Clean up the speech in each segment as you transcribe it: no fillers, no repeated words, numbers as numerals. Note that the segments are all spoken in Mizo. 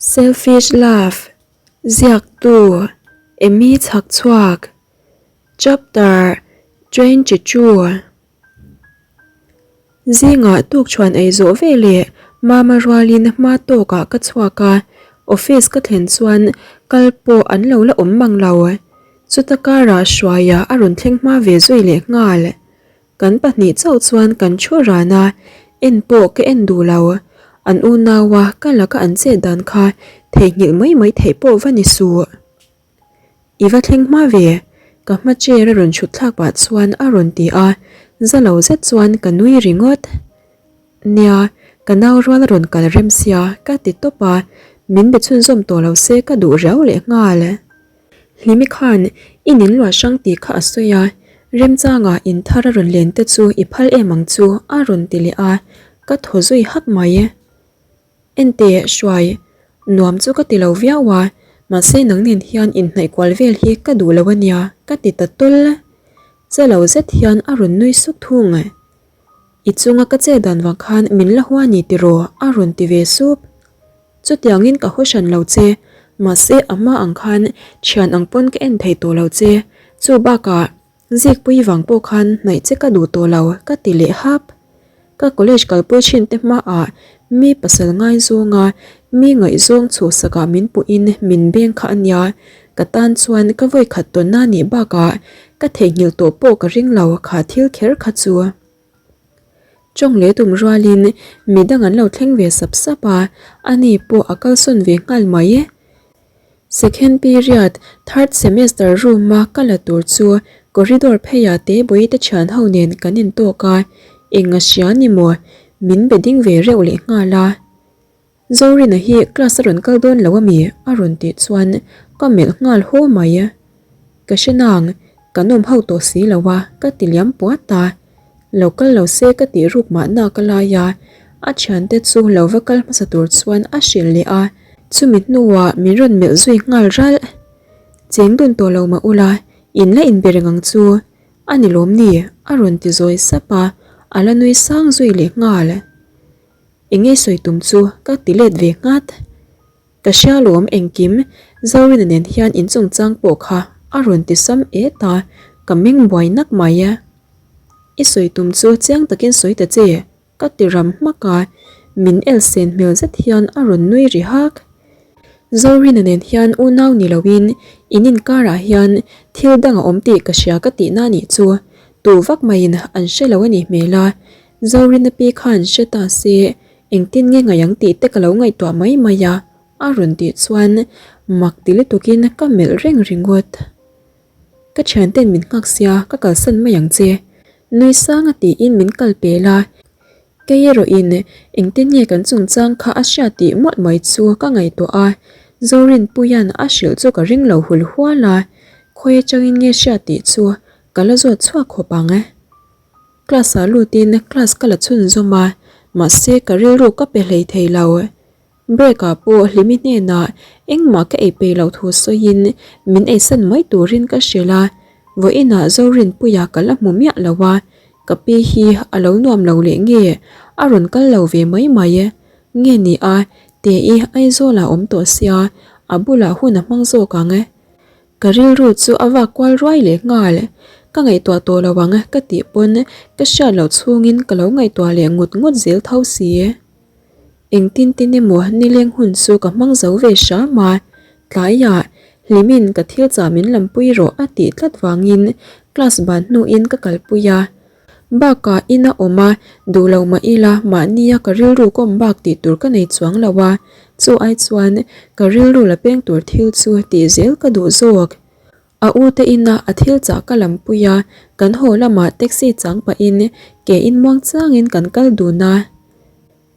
Selfish Love, Ziaktu, Emmy Chhakchhuak, Chapter 22. Zingah tukchhuan ei zawh ve leh Mama rualin hma tawkah ka chhuak a, office ka thlen chuan kal pawh an lo la awm mang lo. Chuta karah Hruaia a rawn thleng hma ve zui leh nghal. Kan pahnih chauh chuan kan thu ran a, en pawh ka en duh lo. An unaua ka laka an chet dan kha theihnghilh mai mai theih pawh va ni suh. I va thleng hma ve, ka hma chair a rawn chhut thlak pah chuan a rawn ti a, za lo zet chuan ka nui ringawt. Nia, ka nau rual a rawn kal rem sia ka ti tawp a, min be chhunzawm tawh lo se ka duh riau leh nghal. Hlimi khan i nin luah hrang tih kha a sawi a, remchangah in thar a rawn len te chu i phal em ang chu a rawn ti leh a, ka thaw zui hak mai. Enteh hruai, nuam chu ka ti lo viau a, mahse nang nen hian inhnaih kual vel hi ka duh lo a nia ka ti ta tawl. Che lo zet hian a rawn nui suk thung. I chunga ka che dan vang khan min la hua ni tiraw a rawn ti ve sup. Chutiangin ka haw hran lo che, mahse a hma ang khan thian ang pawn ka en thei tawh lo che, chu bakah Zikpui vang pawh khan hnaih che ka duh tawh lo ka ti leh hap. Ka college kalpui thin te hmaah mi pasal ngaizawnga mi ngaihzawng chhuhsakah min puhin min beng kha a nia, ka tan chuan ka vawikhat tawnna nih bakah ka theihnghilh tawh pawh ka ring lo kha thil kher kha chu. Tawng leh tum rualin midang an lo thleng ve sap sap a, ani pawh a kalsawn ve nghal mai. Second period, third semester room a ka la tur chu corridor pheiah te Bawihte thian ho nen kan intawk a, eng a hria ni maw? Min be ding ve reuh leh nghal a. Zorina hi class a rawn kal dawn lo ami? A rawn tih chuan ka melh nghal haw mai. Ka hre nang, kan awm ho tawh si lo a, ka ti liam puat a. Lo kal lo se ka tih ruk mahna ka lai a, a thiante chu lo va kal hmasa tur chuan a hrilh leh a, chumi hnuah min rawn melh zui nghal ralh. Cheng dun tawh lo mah ula, in la inbe reng ang chu, a ni lawm ni? A rawn ti zawi sap a, a la nui sang zui leh nghal. Enge sawi tum chu ka ti let ve nghat. Ka hria lawm engkim Zorina nen hian in chungchang pawh kha a rawn ti sam et a, ka meng buai nak mai a. I sawi tum chu chiang takin sawi ta che, ka ti ram hmak a, min elsen hmel zet hian a rawn nui ri hak. Zorina nen hian unau ni loin in inkarah hian thil dang a awm tih ka hria ka tihna nih chu tu vak maiin an hre lo a nih hmel a, Zorina pi khan hre ta se engtin nge ngaih ang tih te ka lo ngaihtuah mai mai a, a rawn tih chuan mak ti lutukin ka melh reng ringawt. Ka thianten min nghak sia ka kalsan mai ang che, nui sanga tiin min kal pel a, kei erawhin engtin nge kan chungchang kha a hriat tih mawlh mai chu ka ngaihtuah a, Zorinpuia'n a hrilh chu ka ring lo hul hual a, khawi atangin nge hriat tih chu ka la zawt chhuak khawp ang. Class ah lutin class ka la chhunzawm a, mahse ka rilru ka pe hlei thei lo. Break ah pawh Hlimi hnenah engmah ka ei peih loh thu sawiin min eisan mai turin ka hrilh a, vawiinah Zorinpuia ka la hmu miah lo a, ka pi hi a lo nuam lo leh nge a rawn kal lo ve mai mai. Nge ni a, Te-i Aizawl ah awm tawh sia, a bulah hun a hmang zawk ang. Ka rilru chu a vak kual ruai leh nghal. Ka ngaihtuah tawh lo ang ka tih pawn ka hriat loh chhungin ka lo ngaihtuah leh ngut ngut zel tho si. Engtin tin emaw nileng hun chu ka hmang zo ve hram a, tlaiah Hlimin ka thil chah min lampui rawh a tih tlat vangin class ban hnuin ka kalpui a. Bakah ina awm a, duh lo mah ila mahnia ka rilru kawm bak tih tur ka nei chuang lo a, chu ai chuan ka rilru la peng tur thil chu tih zel ka duh zawk. A u te ina a thil chah ka lampui a, kan haw lamah taxi chang pahin ke in muang changin kan kal dun a.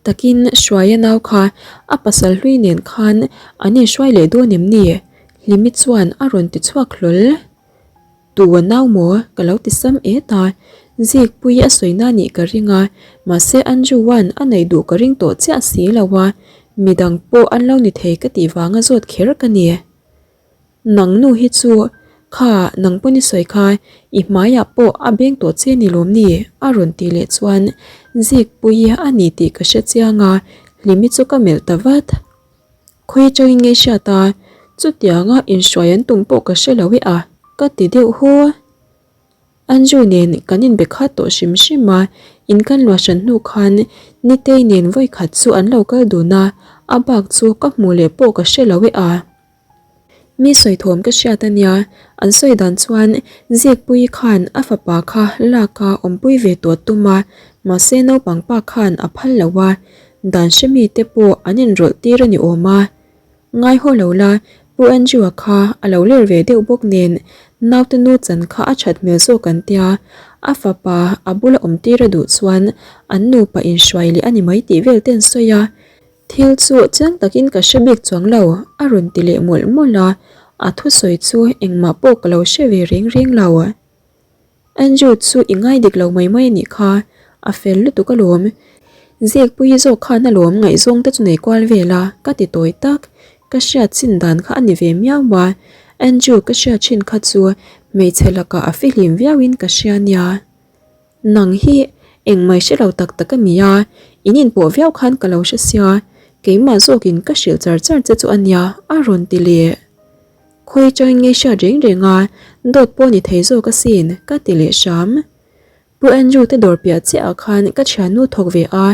Takin Hruaia nau kha a pasal hlui nen khan an inhruai leh dawn em ni? Hlimi chuan a rawn ti chhuak hlawl. Tu a nau maw? Ka lo ti sam et a, Zikpui a sawi na nih ka ring a, mahse Andrew-a'n a neih duh ka ring tawh chiah si lo a, midang pawh an lo ni thei ka tih vanga zawt kher ka ni. Nang nu hi chu, kha nang pawn i sawi kha i hmaiah pawh a beng tawh che ni lawm ni? a rawn tih leh chuan Zikpui a ni tih ka hre chiang a, Hlimi chu ka melh ta vat. Khawi atangin nge hriat a, chutianga inhruai an tum pawh ka hre lo e a, ka ti deuh hu. Andrew nen kan inbe khat tawh hrim hrim a, in kan luah hran hnu khan Nitei nen vawikhat chu an lo kal dun a, a bak chu ka hmuh leh pawh ka hre lo e a. Mi sawi thawm ka hriat a nia, an sawi dan chuan Zikpuii khan a fapa kha lak a awmpui ve tawh tum a, mahse naupang pa khan a phal lo a, dan hre mite pawh an inrawlh tir a ni awm a. Ngai haw lo la, Pu Andrew-a kha a lo ler ve deuh bawk nen naute nu chan kha a that hmel zawk an tia, a fapa a bula awm tir a duh chuan an nupa inhruai leh a ni mai tih vel te an sawi a. Thil chu chiang takin ka hre bik chuang lo, a rawn ti leh mawlh mawlh a, a thusawi chu engmah pawh ka lo hre ve reng reng lo. Andrew chu i ngai dik lo mai mai a nih kha, a fel lutuk alawm. Zikpuii zawk khan alawm ngaihzawng te chu nei kual vel a, ka ti tawi tak. Ka hriat chin dan kha a ni ve miau a, Andrew ka hriat thin kha chu hmeichhe lakah a fihlim viauin ka hria nia. Nang hi engmai hre lo tak tak a ni a, in inpawh viau khan ka lo hre sia, keimah zawkin ka hrilh char char che chu a nia, a rawn ti leh. Khawi atangin nge hriat reng reng a, dawt pawh ni thei zawk asin, ka ti leh hram. Pu Andrew te dawr piah chiah ah khan ka thiannu thawk ve a,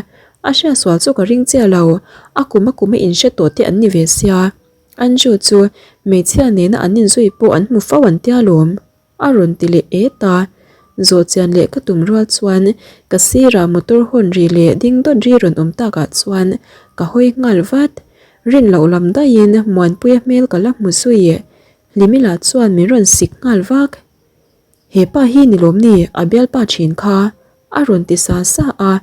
a hriat sual chu ka ring chiah lo, a kum a kum a inhre tawh te an ni ve sia. Andrew chu hmeichhia nena an inzui pawh an hmu fo an tia lawm. A rawn ti leh et a, zawh chian leh ka tum rual chuan ka sirah motor hawn ri leh ding dawt ri rawn awm takah chuan ka hawi nghal vat. Rin loh lam daihin Muanpuia hmel ka la hmu zui. Hlimila chuan min rawn sik nghal vak. He pa hi ni lawm ni a bialpa thin kha? A rawn ti sa sa a,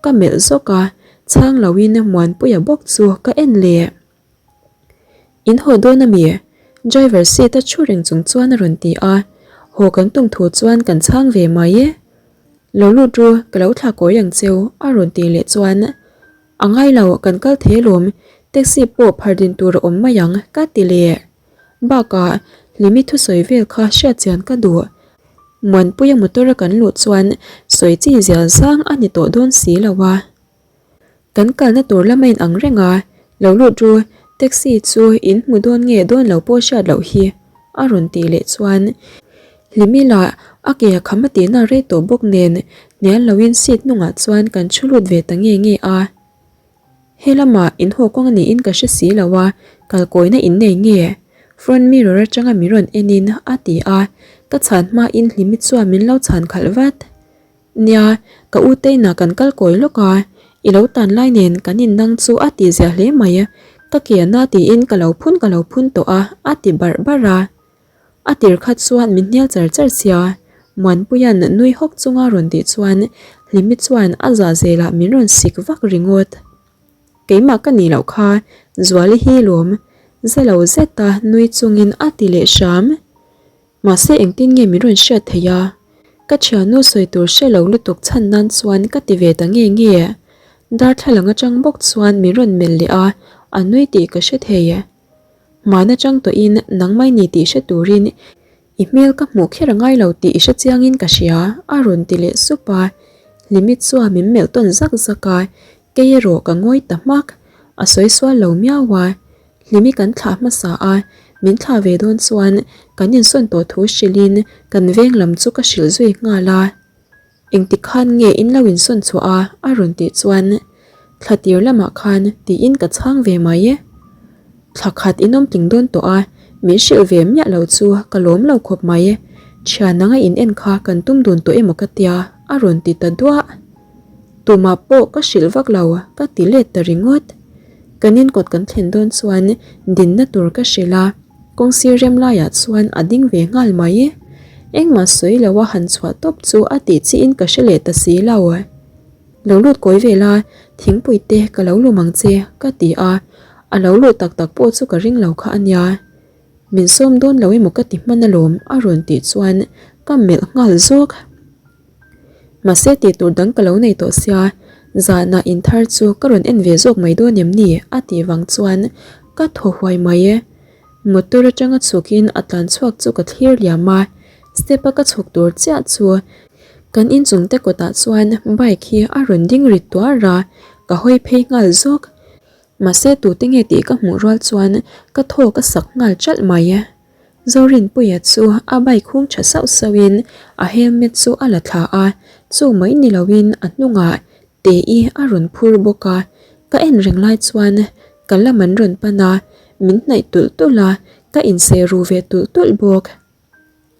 ka melh zawk a, chhang loin Muanpuia bawk chu ka en leh. In haw dawn a mi? Driver seat a thu reng chung chuan a rawn ti a, haw kan tum thu chuan kan chhang ve mai e. Lo lut ru, ka lo thla kawi ang cheu a rawn ti leh chuan A ngai lo, kan kal thei alawm, taxi pawh phar din tur a awm mai ang ka ti leh. Bakah Hlimi thusawi vel kha hriat chian ka duh. Muanpuia motor a kan luh chuan sawi chi zial zang a ni tawh dawn si lo a. Kan kalna tur lam a in ang reng a, lo lut ru, taxi chu in hmu dawn nge dawn lo pawh hriat loh hi a rawn tih leh chuan Hlimi lah a ke a kham a tihna rei tawh bawk nen hnial loin seat hnungah chuan kan thu lut ve ta nge nge a. He lamah in haw kawng a niin ka hre si lo a, kalkawina in nei nge? Front mirror atanga min rawn enin a ti a, ka chhan hmain Hlimi chuan min lo chhan khalh vat. Nia, ka u Teina kan kal kawi lawk a, i lo tan lai nen kan innang chu a tih ziah hle mai, ka ke na tiin ka lo phun ka lo phun tawh a, a ti barh barh a. A tir khat chuan min hnial char char sia, Muanpuia'n nui hawk chunga rawn tih chuan Hlimi chuan a zah zelah min rawn sik vak ringawt. Keimah ka nih loh kha, Zuali hi lawm, za lo zeta nui chungin a ti leh hram. Mahse engtin nge min rawn hriat theih a? Ka thiannu sawi tur hre lo lutuk chhan nan chuan ka ti ve ta nge nge. Darthlalang atang bawk chuan min rawn melh leh a, a nui tih ka hre thei. Hmaan atang tawhin nangmah i ni tih hre turin i hmel ka hmuh kher a ngai lo tih i hre chiangin ka hria a rawn ti leh sup a. Hlimi chuan min melh tawn zak zak a, kei erawh ka ngawi ta hmak. A sawi sual lo miau a. Hlimi kan thlah hmasa a, min thlah ve dawn chuan kan insawn tawh thu hrilhin kan veng lam chu ka hrilh zui nghal a. Engtik khan nge in lo insawn chhuah a? a rawn tih chuan thla tir lamah khan tiin ka chhang ve mai. Thla khat in awm tling dawn tawh a, min hrilh ve miah lo chu ka lawm lo khawp mai. Thian anga in en kha kan tum dun tawh emaw ka tia a rawn ti ta duah. Tumah pawh ka hrilh vak lo ka ti let ta ringawt. Kan inkawt kan thlen dawn chuan dinna tur ka hrilh a, kawng sir rem laiah chuan a ding ve nghal mai. Engmah sawi lo a han chhuah tawp chu a tih chiin ka hre leh ta si lo. Lo lut kawi ve la, thingpui te ka lo lum ang che ka ti a, a lo luh tak tak pawh chu ka ring lo kha a nia. Min sawm dawn lo emaw ka ti hman alawm a rawn tih chuan ka melh nghal zawk. Mahse tih tur dang ka lo nei tawh sia, zanah in thar chu ka rawn en ve zawk mai dawn em ni? a tih vang chuan ka thaw huai mai e. Motor atanga chhukin a tlan chhuak chu ka thlir liam a, step a ka chhuk tur chiah chu kan inchung te kawtah chuan bike hi a rawn ding rit tuar a, ka hawi phei nghal zawk. Mahse tute nge tih ka hmuh rual chuan ka thaw ka sak nghal chalh mai. Zorinpuia chu a bike hung tha sauh sauhin a helmet chu a la thla a, chu mai ni loin a hnungah Tei a rawn phur bawk a, ka en reng lai chuan ka lam an rawn pan a, min hnaih tulh tulh a, ka inseh ru ve tulh tulh bawk.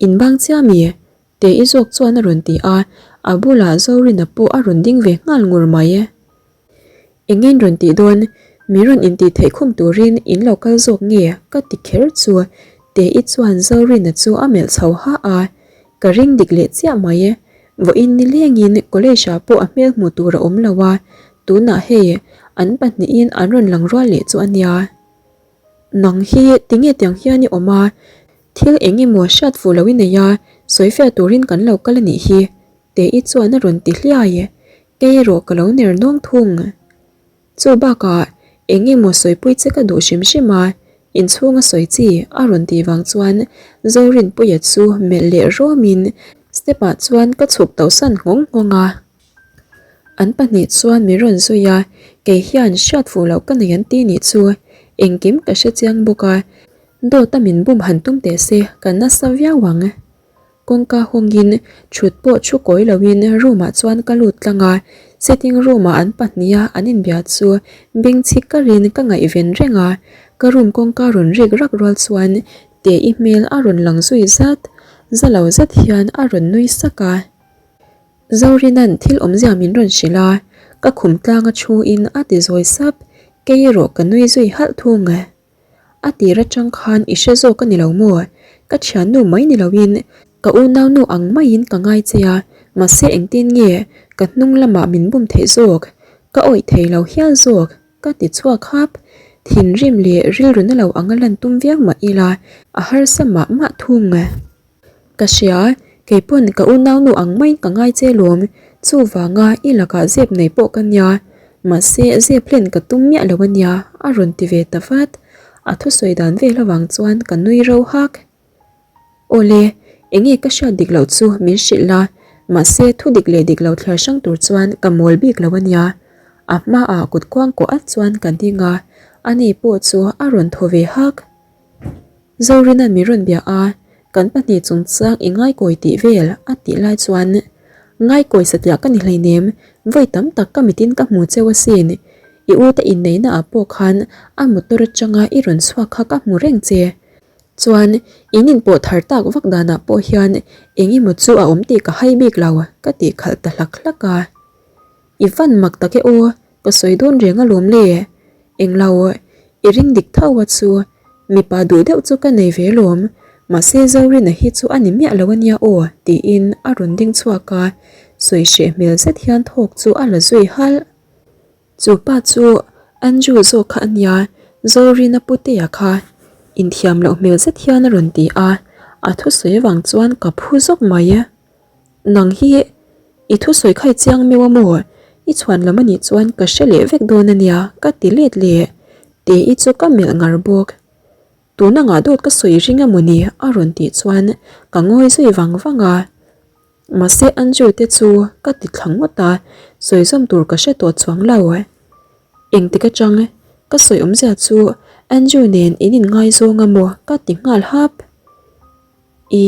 Inbang chiah mi? Tei zawk chuan a rawn ti a, a bulah Zorina pawh a rawn ding ve nghal ngur mai. Eng nge in rawn tih dawn? Mi rawn intih theih khum turin in lo kal zawk nge? ka ti kher chu Tei chuan Zorina chu a melh chho ha a, ka ring dik leh chiah mai. Vawiin nilengin college ah pawh a hmel hmuh tur a awm lo a, tunah hei an pahnihin an rawn lang rual leh chu a nia. Nang hi tinge tiang hian i awm a, thil eng emaw hriat fuh lo i nei a, sawifiah turin kan lo kal a nih hi, Tei chuan a rawn ti hliai. Kei erawh ka lo ner nawng thung. Chu bakah eng emaw sawipui che ka duh hrim hrim a, inchhunga sawi chi a rawn tih vang chuan Zorinpuia chu melh leh rawmin step ah chuan ka chhuk tauhsan nghawng nghawng a. An pahnih chuan min rawn zui a, kei hian hriat fuh loh ka nei an ti nih chu engkim ka hre chiang bawk a, dawt a min bum han tum teh se ka nasa viau ang. Kawngka hawngin thut pawh thu kawi loin room ah chuan ka lut tlang a, sitting room ah an pahniha an inbia chu bengchhi karin ka ngaihven reng a, ka room kawngka rawn rik rak rual chuan Tei hmel a rawn lang zui zat, za lo zet hian a rawn nui sak a. Zorina'n thil awmzia min rawn hrilh a, ka khum tlanga thu in a ti zawi sap, kei erawh ka nui zui halh thung. A tir atang khan i hre zawk a ni lo maw? Ka thiannu mai ni loin ka unaunu ang maiin ka ngai che a, mahse engtin nge ka hnung lamah min bum theih zawk? Ka awih thei lo hial zawk, ka ti chhuak hap. Thinrim leh rilru na lo anga lan tum viau mah ila a harsa mah mah thung. Ka hria, kei pawn ka unaunu ang maiin ka ngai che lawm, chuvanga i lakah zep nei pawh ka nia, mahse zep hlen ka tum miah lo a nia, a rawn ti ve ta vat. A thusawi dan vel avang chuan ka nui ro hak. Awle, enge ka hriat dik loh chu min hrilh la, mahse thu dik leh dik lo thliar hrang tur chuan ka mawl bik lo a nia. A hmaah kut kuang kawh at chuan ka ding a, ani pawh chu a rawn thaw ve hak. Zorina'n min rawn bia a, kan pahnih chungchang i ngaikawi tih vel a tih lai chuan Ngaikawi satliah ka ni hleinem, vawi tam tak ka mitin ka hmu cheu asin, i u te inneihna ah pawh khan a motor atanga i rawn chhuak kha ka hmu reng che. Chuan in inpawh thar tak vak danah pawh hian eng emaw chu a awm tih ka hai bik lo ka tih khalh ta hlak hlak a. I van mak tak e aw, ka sawi dawn reng alawm le. Englo, i ring dik tho a chu, mipa duh deuh chu ka nei ve lawm, mahse Zorina hi chu a ni miah lo ania aw tiin a rawn ding chhuak a, sawi hreh hmel zet hian thawk chu a la zui halh. Chu pa chu Andrew zawk kha ania, Zorina putea kha inthiam loh hmel zet hian a rawn ti a, a thusawi avang chuan ka phu zawk mai. Nang hi i thusawi kha i chiang meuh a maw? I chhuan lam anih chuan ka hre leh vek dawn ania ka ti let leh. Tei chu ka melh ngar bawk. Tuna ngah dawt ka sawi ring emaw ni a rawn tih chuan ka ngawi zui vang vang a. Mahse Andrew te chu ka ti thla ngawt a, sawi zawm tur ka hre tawh chuang lo. Engtik atang ka sawi awmzia chu Andrew nen in inngaizawng emaw ka ti nghal hap. I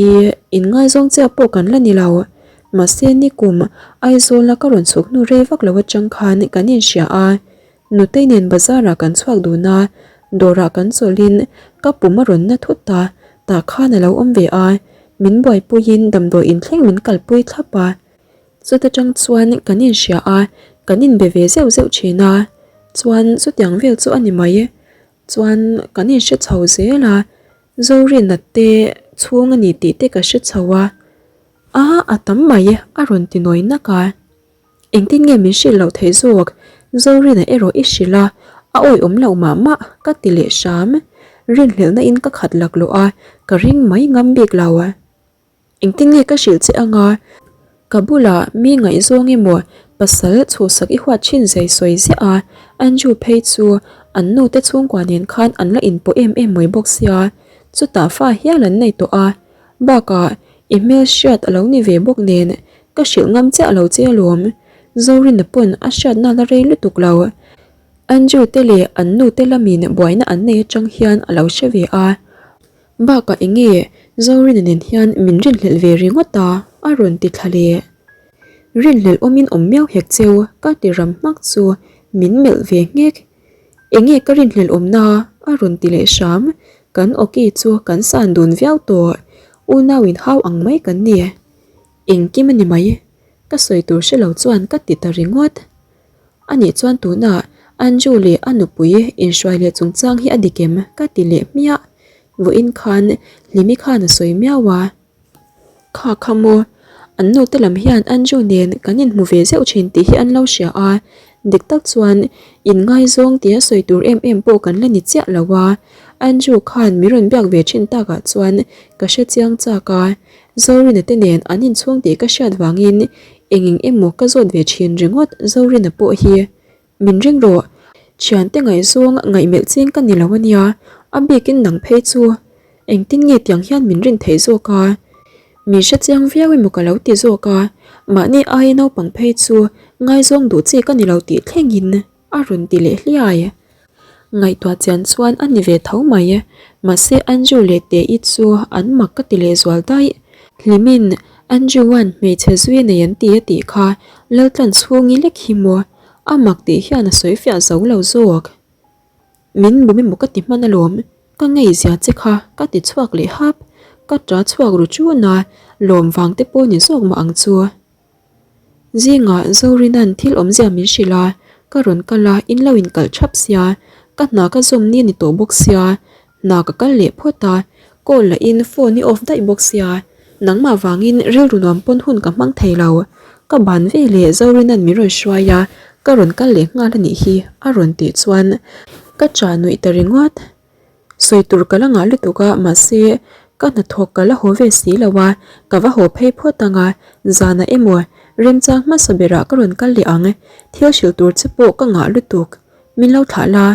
inngaizawng chiah pawh kan la ni lo. Mahse nikum Aizawla ka rawn chhuk hnu rei vak lo atang khan kan inhria a, Nutei nen bazar ah kan chhuak dun a, dawrah kan chawlhin ka pum a rawn na thut a, tah khan a lo awm ve a, min buaipuiin damdawi inthleng min kalpui thlap a. Chuta tang chuan kan inhria a, kan inbe ve zeuh zeuh thin a, chuan chutiang vel chu a ni mai. Chuan kan inhre chho zel a. Zorina te chhung a ni tih te ka hre chho a, a a tam mai a rawn ti nawi nak a. Engtin nge min hrilh loh theih zawk, Zorina erawh i hrilh a, a awihawm loh mah mah ka ti leh hram. Rinhlelhna in ka khat laklawh a, ka ring mai ngam bik lo. Engtin nge ka hrilh che anga? Ka bulah mi ngaihzawng emaw pasal chhuhsak i huat thin zai sawi ziah a, Andrew phei chu an nu te chhungkua nen khan an la inpawh em em mai bawk sia, chutah fa hial an nei tawh a, bakah i hmel hriat a lo ni ve bawk nen ka hrilh ngam chiah lo che alawm, Zorina pawn a hriatna la rei lutuk lo. Andrew te leh an nu te lamin buaina an nei atang hian a lo hre ve a. Bakah enge Zorina nen hian min rinhlelh ve ringawt a, a rawn ti thla leh. Rinhlelh awmin awm miau hek cheu ka ti ram hmak chu min melh ve nghek. Enge ka rinhlelh awmna a rawn ti leh hram, kan awki chu kan san dun viau tawh, unau in hau ang mai kan ni. Engkim a ni mai, ka sawi tur hre lo chuan ka ti ta ringawt. Anih chuan tunah Anju leh a nupui inhruai leh chungchang hi a dik em? ka ti leh hmiah. Vawiin khan Hlimi khan a sawi miau a. Kha kha maw, an nute lam hian Anju nen kan inhmu ve zeuh thin tih hi an lo hria a, dik tak chuan inngaizawng tia sawi tur em em pawh kan la ni chiah lo a. Anju khan min rawn biak ve thin takah chuan ka hre chiang chak a, Zorina te nen an inchhung tih ka hriat vangin eng eng emaw ka zawt ve thin ringawt Zorina pawh hi min ring rawh. Thiante ngaihzawng ngaihmelh ching ka ni lo ania, a bikin nang phei chu engtin nge tiang hian min rin theih zawk a? Min hre chiang viau emaw ka lo ti zawk a, mahni aia naupang phei chu ngaizawng duh chi ka ni lo tih thlengin. A rawn ti leh hliai. Ngaihtuah chian chuan a ni ve tho mai. Mahse Andrew leh Te-i chu an mak ka ti leh zual daih. Hlimin Andrew-a'n hmeichhe zui nei an ti a tih kha Laltlan chhungi lek hi maw? A mak tih hian a sawi fiah zo lo zawk. Min bum emaw ka ti hman alawm, ka ngei zia che kha ka ti chhuak leh hap. Ka ṭa chhuak ru ṭun a, lawm vang te pawh ni zawk mah ang chu. Zingah Zorina'n thil awmzia min hrilh a, ka rawn kal a, in lo inkalh thap sia, ka hna ka zawm ni a ni tawh bawk sia, hna ka kal leh phawt a, call lahin phone i off daih bawk sia, nangmah vangin rilru nuam pawn hun ka hmang thei lo, ka ban ve leh Zorina'n min rawn hruai a, ka rawn kal leh nghal a nih hi a rawn tih chuan ka chah nuih ta ringawt. Sawi tur ka la ngah lutuk a, mahse ka hnathawk ka la haw ve si lo a, ka va haw phei phawt ang a, zanah emaw remchang hmasa berah ka rawn kal leh ang, thil hrilh tur che pawh ka ngah lutuk, min lo thlah la,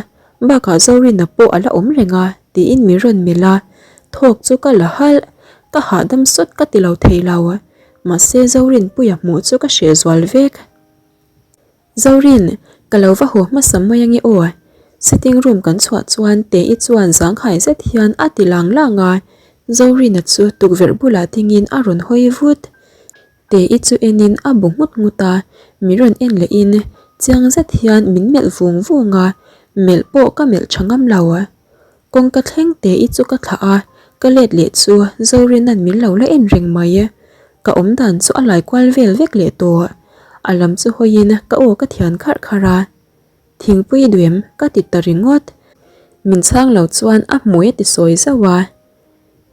bakah Zorina pawh a la awm reng a tiin min rawn melh a, thawk chu ka la halh, ka hahdam sawt ka ti lo thei lo, mahse Zorinpuia hmuh chu ka hreh zual vek. Zorin, ka lo va haw hmasa mai ange aw. Sitting room kan chhuah chuan Te-i chuan zanghai zet hian a ti lang lang a, Zorina chu tukverh bulah dingin a rawn hawi vut. Te-i chu enin a bu nghut nghut a, min rawn en lehin chiang zet hian min melh vung vung a, melh pawh ka melh tha ngam lo. Kawngka thleng Te-i chu ka thlah a, ka let leh chu Zorina'n min lo la en reng mai. Ka awm dan chu a lai kual vel vek leh tawh. A lam chu hawiin ka aw ka thian kharh kharh a. Thingpui duem ka ti ta ringawt. Min chhang lo chuan a hmui a ti sawi zauh a.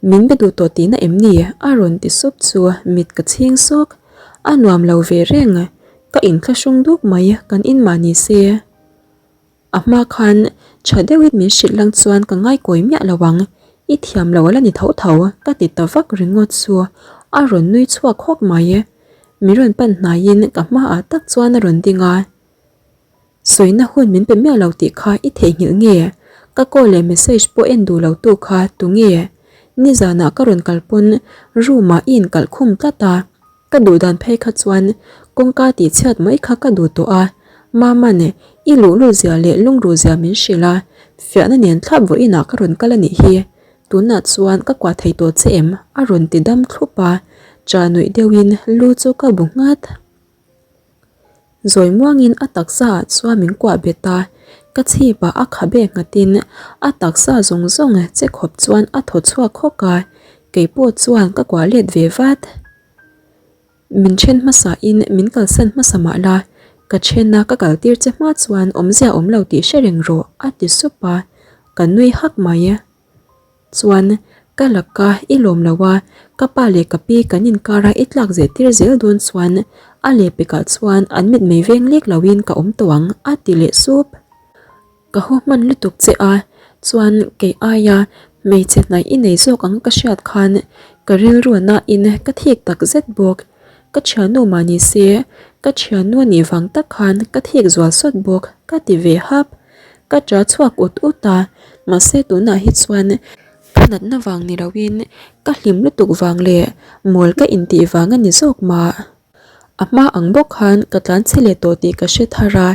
Min be duh tawh tihna em ni? a rawn ti sup chu mit ka chhing sawk. A nuam lo ve reng. Ka inthlahrung duk mai kan in mah ni se. A hma khan tha deuhin min hrilh lang chuan ka ngaikawi miah lo ang, i thiam lo a la ni tho tho ka ti ta vak ringawt chu a rawn nui chhuak hawk mai. Min rawn pan hnaiin ka hmaah tak chuan a rawn ding a, Sawina hun min pe miah lo tih kha i theihnghilh nge? Ka call leh message pawh en duh lo tu kha tunge? Nizanah ka rawn kal pawn room ah i inkalh khum tlat a. Ka duh dan phei kha chuan kawngka tih chhiat mai kha ka duh tawh a, Mama'n i luhlul zia leh lungruh zia min hrilh a, fiahna nen thlap vawiinah ka rawn kal a nih hi, tunah chuan ka kuah thei tawh che em? a rawn ti dam thlup a, cha nuih deuhin lu chu ka bu nghat. Zawi muangin a taksa ah chuan min kuah bet a, ka chhip ah a khabe nghatin a taksa zawng zawng che khawp chuan a thaw chhuak hawk a, keipawh chuan ka kuah let ve vat. Min then hmasa in min kalsan hmasa mah la, ka then a ka kal tir che hma chuan awmzia awm lo tih hre reng rawh a ti sup a, ka nui hak mai. Chuan ka laka i lawm lo a, ka pa leh ka pi kan inkar a i tlak zeh tir zel dawn chuan a lehpekah chuan an mitmei veng lek lo in ka awm tawh ang a ti leh sup. Ka haw hman lutuk che a, chuan kei aia hmeichhe hnaih i nei zawk ang ka hriat khan ka rilru nain ka thik tak zet bawk. Ka thiannu mah ni se, ka thiannu a nih vang tak khan ka thik zual sawt bawk ka ti ve hap. Ka ṭa chhuak ut ut a, mahse tunah hi chuan ka natna vang ni loin ka hlim lutuk vang leh mawl ka intih vang a ni zawk mah. A hma ang bawk khan ka tlan chhe leh tawh tih ka hre thar a,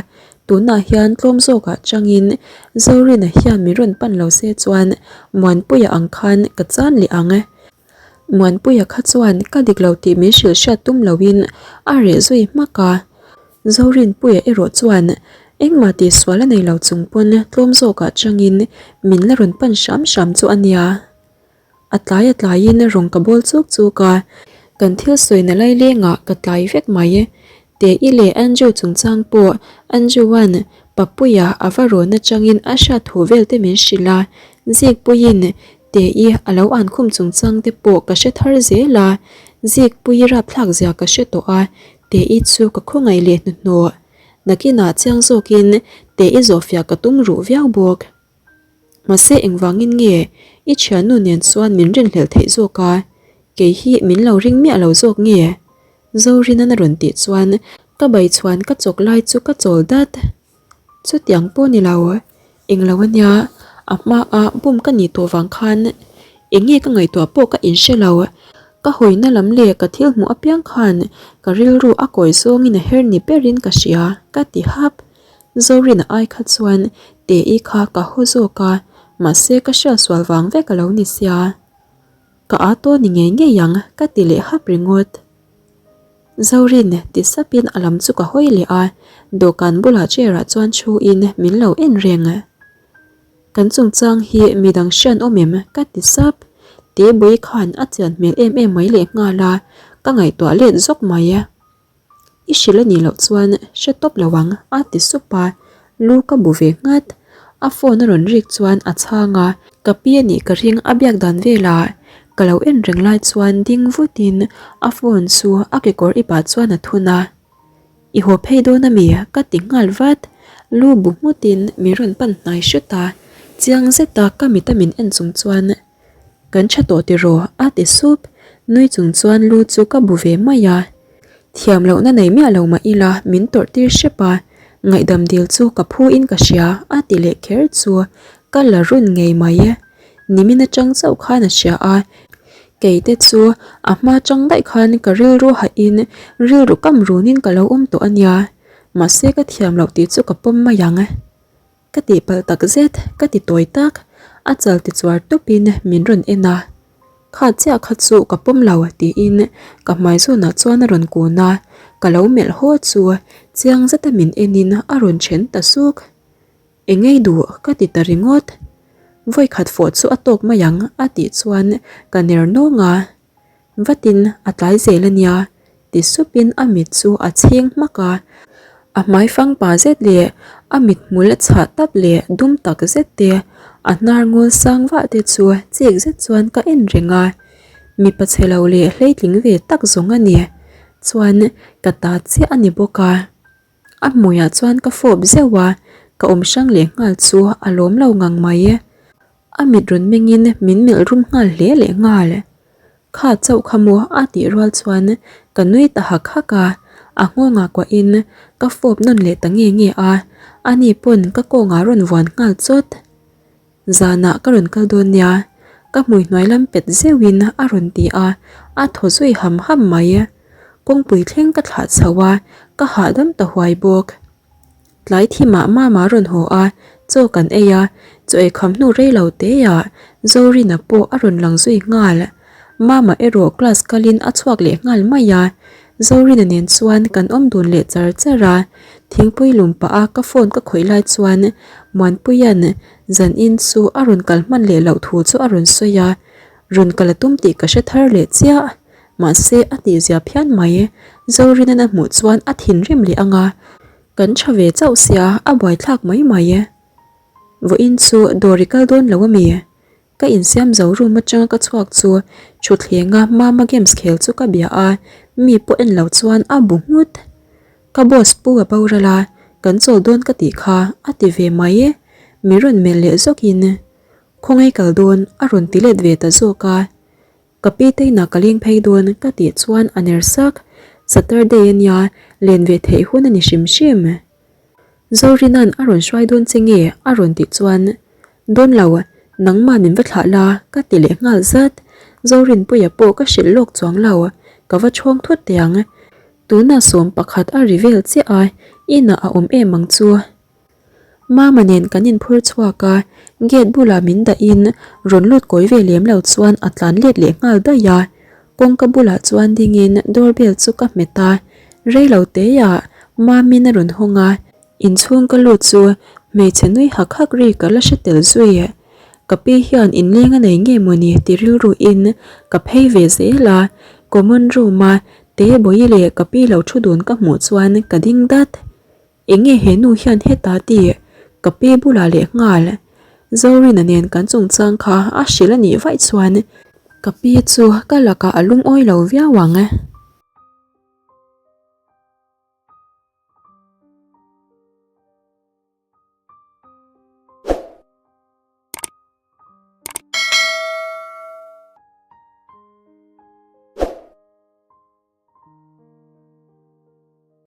Tunah hian tlawm zawkah changin Zorina hian min rawn pan lo se chuan Muanpuia ang khan ka chan leh ang. Muanpuia kha chuan ka dik lo tih min hrilh hriat tum loin a reh zui hmak a. Zorinpuia erawh chuan engmah tihsual a nei lo chung pawn tlawm zawkah changin min la rawn pan hram hram chu a nia. A tlai a tlaiin rawng ka bawl chuk chuk a, kan thil sawina lailengah ka tlai vek mai. Te-i leh Andrew chungchang pawh Andrew-a'n Papuia a va rawn atangin a hriat thu vel te min hrilh a, Zikpuiin Te-i a lo an khum chungchang te pawh ka hre thar zel a, Zikpuii rapthlak zia ka hre tawh a, Te-i chu ka khawngaih leh hnuhnawh. Nakinah chiang zawkin Te-i zawhfiah ka tum ruh viau bawk. Mahse engvangin nge i thiannu nen chuan min rinhlelh theih zawk a, kei hi min lo ring miah lo zawk nge? Zorina'n a rawn tih chuan ka bai chhuan ka chawk lai chu ka chawl dat. Chutiang pawh ni lo, englo a nia, a hmaa bum ka nih tawh vang khan eng nge ka ngaihtuah pawh ka inhre lo. Ka hawina lam leh ka thil hmuh apiang khan ka rilru a kawi zawngin a her ni berin ka hria ka ti hap. Zorina ai kha chuan Te-i kha ka haw zawk a, mahse ka hriatsual vang vek a lo ni sia. Ka â tawh ni ngei ngei ang ka ti leh hap ringawt. Zorin ti sapin a lam chu ka hawi leh a, dawhkan bulah chair ah chuan thuin min lo en reng. Kan chungchang hi midang hrian awm em ka ti sap. Tebui khan a chian hmel em em mai lehnghal a, ka ngaihtuah let zawk mai. I hrilh a nih loh chuan hre tawp lo ang a ti sup a, lu ka bu ve nghat. A phone a rawn rik chuan a chhang a, ka pi a nih ka ring a biak dan velah ka lo en reng lai chuan ding vutin a phone chu a kekawr ipah chuan a thun a. I haw phei dawn a mi? ka ti nghal vat. Lu bu nghutin min rawn pan hnai hret a, chiang zeta ka mit a min en chung chuan Kan tha tawh tiraw? a ti sup. Nui chung chuan lu chu ka bu ve mai a. Thiam lohna nei miah lo mah ila min tawrh tir hrep a, ngaihdam dil chu ka phu in ka hria a ti leh kher chu ka la run ngei mai. Nimin atang chauh khan a hria a, kei te chu a hma tang daih khan ka rilru hahin rilru kam runin ka lo awm tawh a nia, mahse ka thiam loh tih chu ka pawm mai ang. Ka tihpalh tak zet, ka ti tawi tak. A chal ti chuar tawpin min rawn en a. Kha chiah kha chu ka pawm lo tiin ka hmai zawnah chuan a rawn kun a, ka lo melh haw chu chiang zeta min enin a rawn then ta suk. Engei duh ka ti ta ringawt. Vawikhat fawh chu a tawk mai ang a tih chuan ka ner nawng a. Vatin a tlai zel a nia ti supin a mit chu a chhing hmak a, a hmai fang pa zet leh a mithmul chhah tap leh dum tak zet te, a hnar ngawl sang vah te chu chik zet chuan ka en reng a, mipa chhe lo leh hleitling ve tak zawng a ni chuan ka ta chiah a ni bawk a, a hmuiah chuan ka fawp zeuh a, ka awm hrang leh nghal chu a lawm lo ngang mai. A mit rawn mengin min melh rum nghal hle leh nghal. Kha chauh kha maw a tih rual chuan ka nui ta hak hak a, a nghawngah kuahin ka fawp nawn leh ta nge nge a, ani pawn ka kawngah rawn vuan nghal chawt. Zanah ka rawn kal dawn nia, ka hmui hnuai lam pet zeuhin a rawn ti a, a thaw zui ham ham mai. Kawngpui thleng ka thlah chho a, ka hahdam ta huai bawk. Tlai thi mah mah mah rawn haw a, chaw kan ei a, chaw ei kham hnu rei lo te ah Zorina pawh a rawn lang zui nghal. Mama erawh class kalin a chhuak leh nghal mai a, Zorina nen chuan kan awm dun leh char char a, thingpui lum pah a ka phone ka khawih lai chuan Muanpuia'n zanin chu a rawn kal hman leh loh thu chu a rawn sawi a, rawn kal a tum tih ka hre thar leh chiah. Mahse a tihzia phian mai, Zorina'n a hmuh chuan a thinrim leh ang a, kan tha ve chauh sia a buaithlak mai mai e. Vawiin chu dawr i kal dawn lo ami? Ka insiam zo room atanga ka chhuak chu thuthlenga Mama games khel chu ka bia a, mi pawh en lo chuan a bu nghut. Ka boss pu a boral a, kan chawl dawn ka tih kha a ti ve mai. Mi rawn melh leh zawkin Khawngaih kal dawn a rawn ti let ve ta zawk a. Ka pi te inah ka leng phei dawn ka tih chuan a ner sak, Saturday a nia, len ve theih hun a ni hrim hrim. Zorina'n a rawn hruai dawn che nge a rawn tih chuan, Dawn lo, nangmah min va thlah la ka ti leh nghal zat. Zorinpuia pawh ka hrilh lawk chuang lo, ka va chhawng thut teh ang. Tunah sawm pakhat a ri vel chiah a, inah a awm em ang chu. Mama nen kan inphur chhuak a, gate bulah min dahin rawn lut kawi ve lem lo chuan a tlan let leh nghal daih a. Kawngka bulah chuan dingin doorbell chu ka hmet a, rei lo teiah Mamin a rawn hawng a, inchhung ka lut chu hmeichhe nui hak hak ri ka la hre tel zui. Ka pi hian inleng a nei nge mawni ti rilruin ka phei ve zel a, common room a Tebawi leh ka pi lo thu dun ka hmuh chuan ka ding dat. Enge he nu hian heta tih ka pi bulah leh nghal. Zorina nen kan chungchang kha a hrilh a nih vaih chuan ka pi chu ka lakah a lungawi lo viau ang.